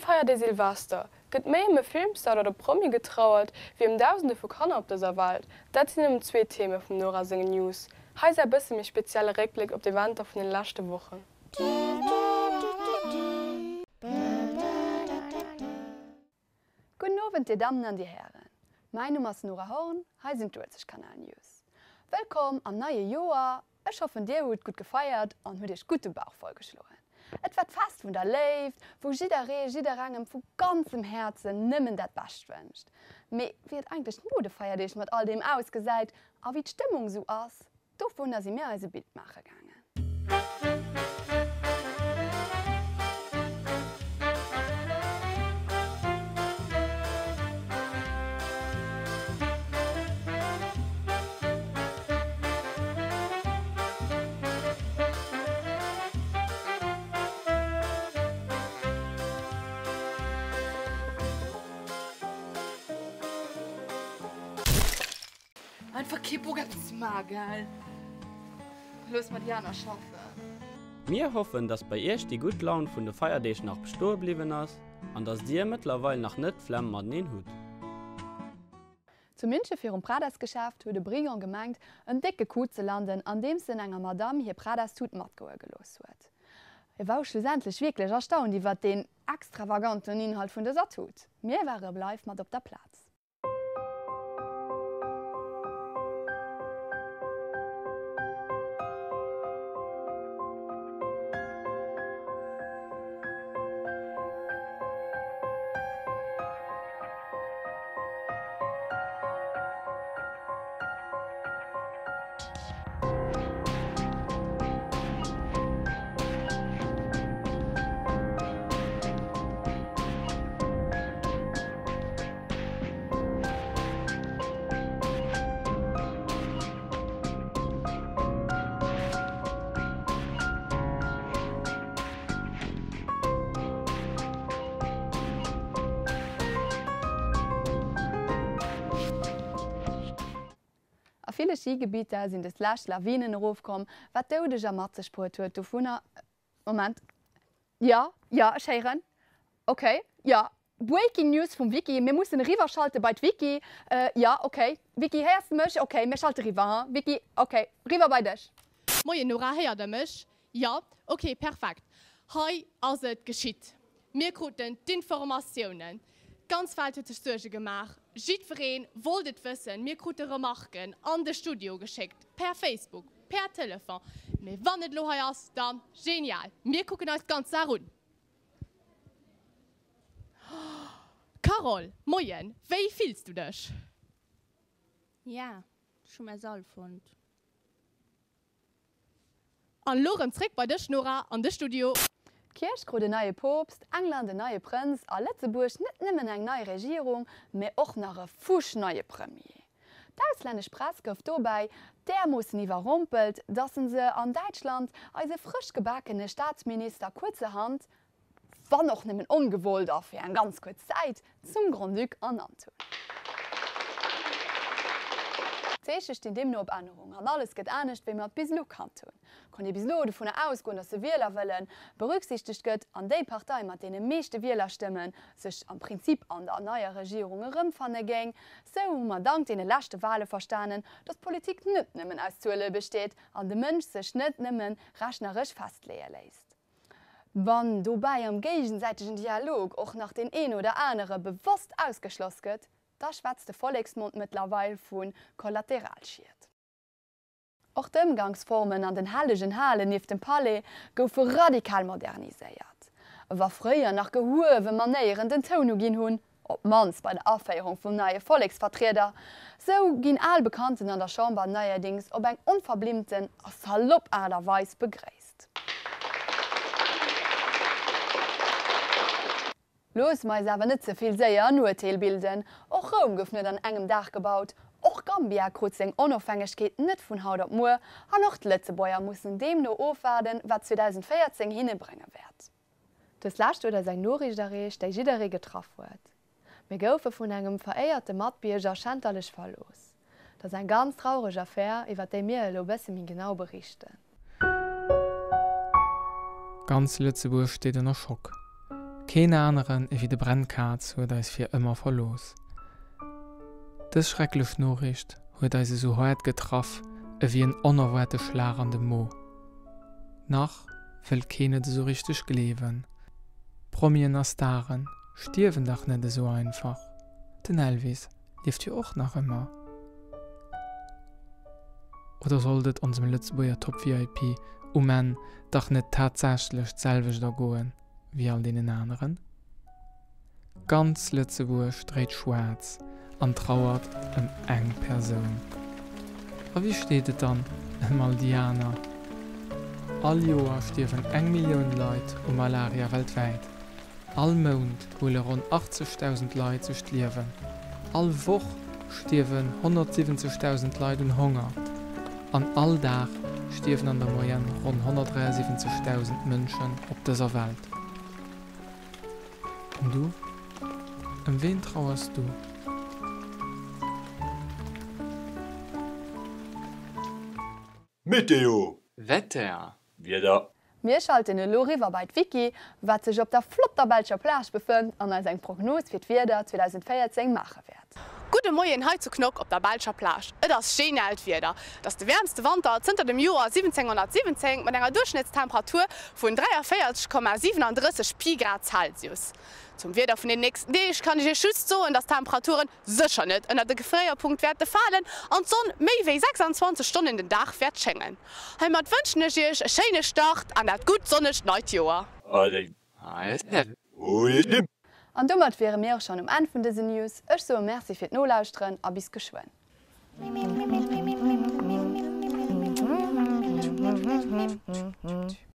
feiert ee Silvester? Gëtt méi ëm e Filmstar oder Promi getrauert, wéi ëm Dausende vu Kanner op dëser Welt? Dat sinn nëmmen zwee Theme vum Nora sengen News. Hei säi bësse méi spezielle Réckbléck op d'Eventer vun den leschte Wochen. Gudden Owend dir Dammen an dir Hären, mäin Numm ass Nora Horn, hei sinn d'Uelzechtkanal News. Wëllkomm am neie Joer, ech hoffen dir hutt gutt gefeiert an hutt iech gutt de Bauch voll geschloen. Et war d'Fest vun der Léift, wou jidderee jidderengem vu ganzem Häerzen nëmmen dat Bescht wënscht. Mee wéi et eigentlech no de Feierdeeg mat all deem ausgesäit a wéi d'Stëmmung sou ass, Dovunner si mir eis e Bild maache gaangen. Einfach kee Bock eppes ze maachen, gell? Looss mer déi aner schaffen. Mir hoffen, dass bei iech déi gutt Laun vun de Feierdeeg nach bestoe bliwwen ass an dass dir mëttlerweil nach net d'Flemm mateneen hutt. Zu Münche virum Pradasgeschäft huet e Brigand gemengt, en décke Coup ze landen, andeems en enger Madamm hir Pradastut matgoe gelooss huet. E wor schlussendlech wierklech erstaunt iwwert deen extravaganten Inhalt vun dëser Tut. Mir ware live mat op der Plaz. A ville Schigebieter sinn des lescht Lawinen erofkomm, wat Doudeger mat sech bruet huet. Dovunner. Moment. Jo, jo, ech héieren. Ok, jo. Breaking News vum Vicky, Mir mussen eriwwer schalte bei d'Vicky. Jo, ok. Vicky, héiers de mech? Ok, mir schalte riwwer, ha? Vicky, ok, riwwer bei dech. Moien Nora, héiert der mech? Jo, ok, perfekt. Hei ass et geschitt. Mir kruten d'Informatiounen. D'ganz Welt huet sech Suerge gemaach. Jiddweree wollt et wëssen. Mir krute Remarken an de Studio geschéckt, per Facebook, per Telefon. Mee wann et elo hei ass, da genial. Mir kucken eis d'ganz Saach un. Carole, Moien, wéi fills du dech? Ja, ech hu mäi Sall fonnt. An elo rëm zréck bei dech Nora an de Studio. D'Kierch krut en neie Poopst, England en neie Prënz a Lëtzebuerg net nëmmen eng nei Regierung, mä och nach e fuschneie Premier. D'auslännesch Press gouf dobäi därmoossen iwwerrompelt, datt se se an Däitschland eise frësch gebakene Staatsminister kuerzerhand wann och nëmmen ongewollt a fir eng ganz kuerz Zäit, zum Grand-Duc ernannt hunn. D'Zeeche stinn deemno op Ännerung an alles gëtt anescht, wéi mer et bis elo kannt hunn. Konnt ee bis elo dovunner ausgoen, datt de Wielerwëlle berücksichtegt gëtt an déi Partei mat deene meeschte Wielerstëmme sech am Prinzip an der neier Regierung erëmfanne géing, sou hu mer dank deene leschte Wale verstanen, datt Politik net nëmmen aus Zuele besteet an de Mënsch sech net nëmme rechneresch festleeë léisst. Wann dobäi am géigesäitegen Dialog och nach deen een oder anere bewosst ausgeschloss gëtt, da schwätzt de Volleksmond mëttlerweil vu Kollateralschied. Och d'Ëmgangsformen an den hellegen Halen nieft dem Palais goufe radikal moderniséiert. Wa fréier nach gehuewe Manéieren den Toun uginn hunn, op d'mannst bei der Aféierung vum neie Volleksvertrieder, sou ginn al Bekannten an der Chamber neierdings op eng onverblimmten a salopp Aart a Weis begréisst. Loosse mer eis awer net ze vill séier en Urteel bilden, och Roum gouf net an engem Dag gebaut, och Gambia krut seng Onofhängegkeet net vun haut op muer an och d'Lëtzebuerger mussen deemno ofwaarden, wat 2014 hinne brénge wäert. Dës lescht huet eis eng Noriicht erreecht, déi jidderee getraff huet. Mir goufe vun engem veréierte Matbierger schänterlech verlooss. Dat ass eng ganz traureg Affär, iwwer déi mir elo bësse méi genau berichten. Ganz Lëtzebuerg steet ënner Schock. Keen aneren ewéi de Brenn Kaz huet eis fir ëmmer verlooss. Dës schrecklech Noriicht huet eis esou haart getraff ewéi en onerwaarte Schlag an de Mo. Nach wëllt keen et esou richteg gleewen. Promien a Staren stierwen dach net esou einfach. Den Elvis lieft jo och nach ëmmer. Oder sollt et onsem Lëtzebuerger Top-VIP um Enn dach net tatsächlech d'selwecht ergoen wéi all deenen aneren? Ganz Lëtzebuerg dréit schwaarz an trauert ëm eng Persoun. A wéi steet et dann ëm all déi aner? All Joer stierwen eng Millioun Leit u Malaria weltwäit. All Mount huele ronn 80.000 Leit sech d'Liewen. All Woch stierwen 170.000 Leit un Honger. An all Dag stierwen an der Moyenne ronn 173.000 Mënschen op dëser Welt. An du? Ëm ween trauers du? Meteo! Wetter! Wieder! Mir schalten elo riwwer bei d'Vicky, wat sech op der flotter belscher Plage befënnt an eis eng Prognos fir d'Wieder 2014 maache wäert. Gudde Moien hei zu Knock op der belscher Plage. Et ass genialt Wieder. Et ass de wäermste Wanter zënter dem Joer 1717 mat enger Duerchschnëttstemperatur vun 43,37 Pi Grad Celsius. Zum Wieder vun den nächsten Deeg kann ech Iech just soen, dass d'Temperaturen sécher net ënnert de Gefréierpunkt wäerte falen an d'Sonn méi wéi 26 Stonnen den Dag wäert schéngen. Heimat wënschen ech Iech e schéine Start an dat gutt sonnegt neit Joer. An domat wiere mir och schonn um Enn vun dësen News. Ech soe Merci fir d'Nolauschteren a bis geschwënn.